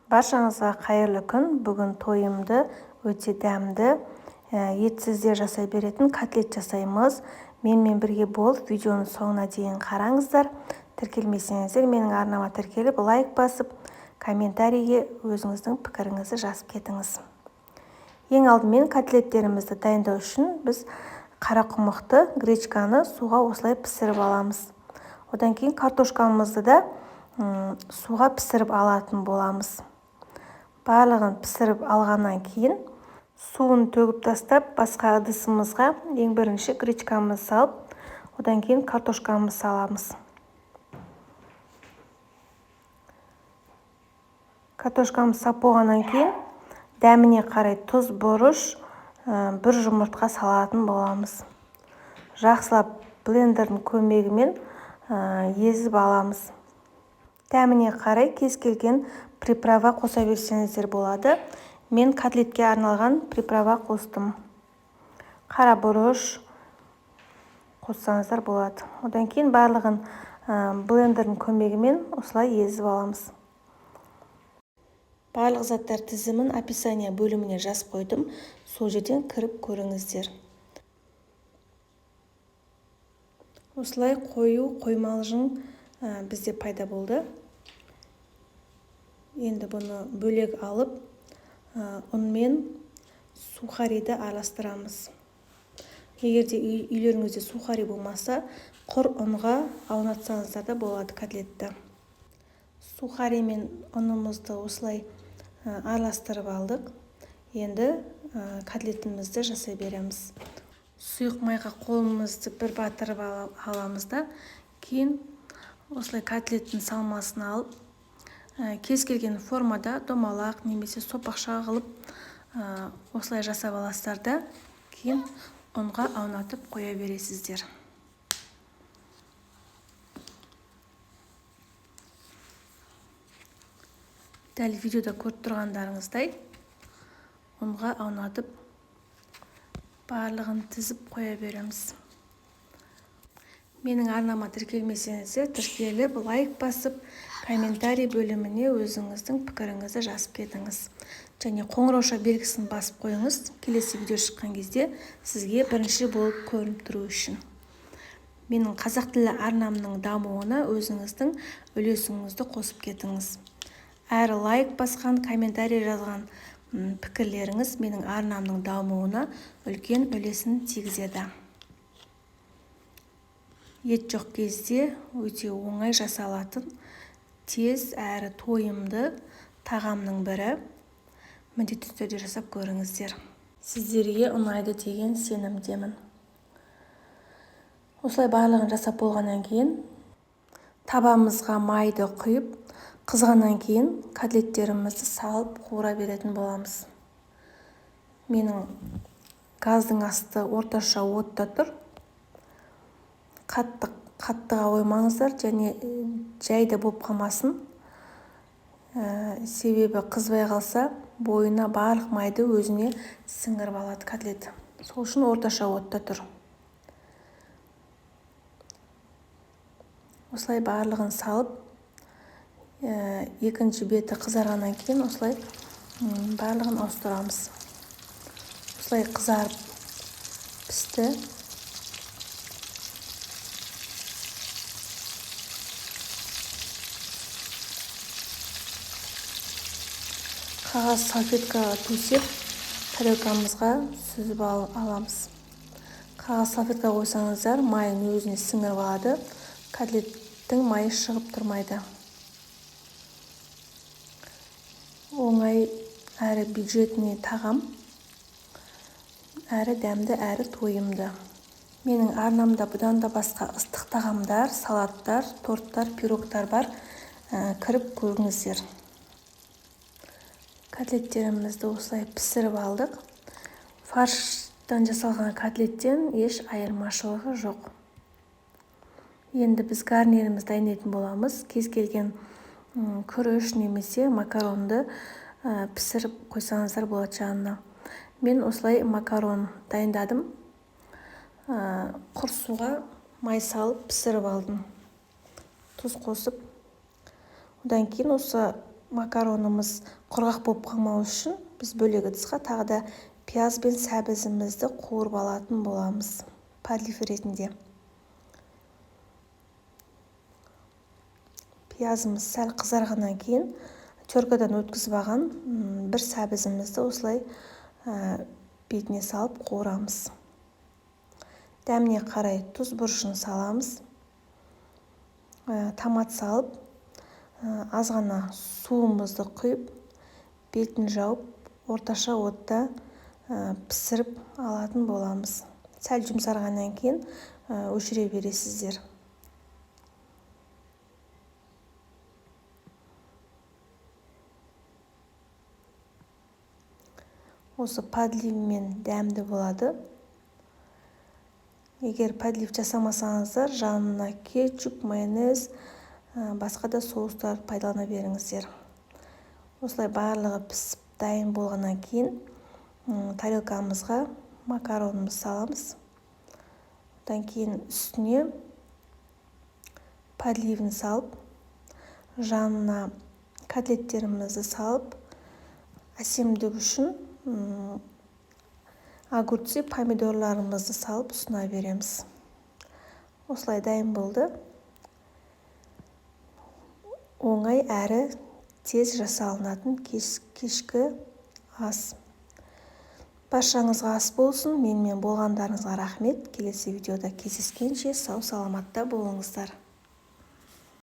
Баршаңызға қайырлы күн. Бүгін тойымды, өте дәмді, етсіз де жасай беретін котлет жасаймыз. Менімен бірге болып, видеоның соңына дейін қараңыздар. Тіркелмесеңіздер, менің арнама тіркеліп, лайк басып, комментарийге өзіңіздің пікіріңізді жазып кетіңіз. Ең алдымен котлеттерімізді дайындау үшін біз қарақұмықты, гречканы суға осылай пісіріп аламыз. Одан кейін картошкамызды да суға пісіріп алатын боламыз. Барлығын пісіріп алғаннан кейін суын төгіп тастап, басқа ыдысымызға ең бірінші гречкамызды салып, одан кейін картошкамызды саламыз. Картошкамызды салып болғаннан кейін дәміне қарай тұз, бұрыш, бір жұмыртқа салатын боламыз. Жақсылап блендердің көмегімен езіп аламыз. Дәміне қарай кез келген приправа қоса берсеңіздер болады. Мен котлетке арналған приправа қостым. Қара бұрыш қоссаңыздар болады. Одан кейін барлығын блендердің көмегімен осылай езіп аламыз. Барлық заттар тізімін описание бөліміне жазып қойдым. Сол жерден кіріп көріңіздер. Осылай қою қоймалжың бізде пайда болды. Енді бұны бөлек алып, ұнмен сухариді араластырамыз. Егер де үйлеріңізде сухари болмаса, құр ұнға аунатсаңыздар да болады котлетті. Сухари мен ұнымызды осылай араластырып алдық. Енді котлетімізді жасай береміз. Сұйық майға қолымызды бір батырып аламыз да, кейін осылай котлеттің салмасын алып, кез келген формада домалақ немесе сопақша қылып, осылай жасап аласыздар да, кейін ұнға аунатып қоя бересіздер. Дәл видеода көріп тұрғандарыңыздай ұнға аунатып барлығын тізіп қоя береміз. Менің арнама тіркелмесеңіздер, тіркеліп, лайк басып, комментарий бөліміне өзіңіздің пікіріңізді жазып кетіңіз. Және қоңырауша белгісін басып қойыңыз, келесі видео шыққан кезде сізге бірінші болып көрініп тұру үшін. Менің қазақ тілі арнамның дамуына өзіңіздің үлесіңізді қосып кетіңіз. Әр лайк басқан, комментарий жазған пікірлеріңіз менің арнамның дамуына үлкен үлесін тигізеді. Ет жоқ кезде өте оңай жасалатын, тез әрі тойымды тағамның бірі. Міндетті түрде жасап көріңіздер. Сіздерге ұнайды деген сенімдемін. Осылай барлығын жасап болғаннан кейін табамызға майды құйып, қызғаннан кейін котлеттерімізді салып қуыра беретін боламыз. Менің газдың асты орташа отта тұр. Қатты қаттыға қоймаңыздар және жай да болып қалмасын. Себебі қызбай қалса, бойына барлық майды өзіне сіңіріп алады котлет. Сол үшін орташа отта тұр. Осылай барлығын салып, екінші беті қызарғаннан кейін осылай барлығын ауыстырамыз. Осылай қызарып пісті. Қағаз салфеткаға төсеп, тарелкамызға сүзіп аламыз. Қағаз салфетка қойсаңыздар, майын өзіне сіңіріп алады. Котлеттің майы шығып тұрмайды. Оңай әрі бюджетный тағам, әрі дәмді, әрі тойымды. Менің арнамда бұдан да басқа ыстық тағамдар, салаттар, торттар, пирогтар бар. Кіріп көріңіздер. Котлеттерімізді осылай пісіріп алдық. Фарштан жасалған котлеттен еш айырмашылығы жоқ. Енді біз гарнирімізді дайындайтын боламыз. Кез келген күріш немесе макаронды пісіріп қойсаңыздар болады жанына. Мен осылай макарон дайындадым. Құр суға май салып пісіріп алдым. Тұз қосып. Одан кейін осы Макаронымыз құрғақ болып қалмау үшін біз бөлек ыдысқа тағы да пияз бен сәбізімізді қуырып алатын боламыз подлив ретінде. Пиязымыз сәл қызарғаннан кейін теркадан өткізіп алған бір сәбізімізді осылай бетіне салып қуырамыз. Дәміне қарай тұз, бұрышын саламыз. Томат салып, аз ғана суымызды құйып, бетін жауып, орташа отта пісіріп алатын боламыз. Сәл жұмсарғаннан кейін өшіре бересіздер. Осы подливмен дәмді болады. Егер подлив жасамасаңыздар, жанына кетчуп, майонез, басқа да соустар пайдалана беріңіздер. Осылай барлығы пісіп дайын болғаннан кейін тарелкамызға макаронымызды саламыз. Одан кейін үстіне подливін салып, жанына котлеттерімізді салып, әсемдік үшін огурцы, помидорларымызды салып ұсына береміз. Осылай дайын болды. Оңай әрі тез жасалынатын кешкі ас. Баршаңызға ас болсын. Менімен болғандарыңызға рахмет. Келесі видеода кездескенше сау саламатта болыңыздар.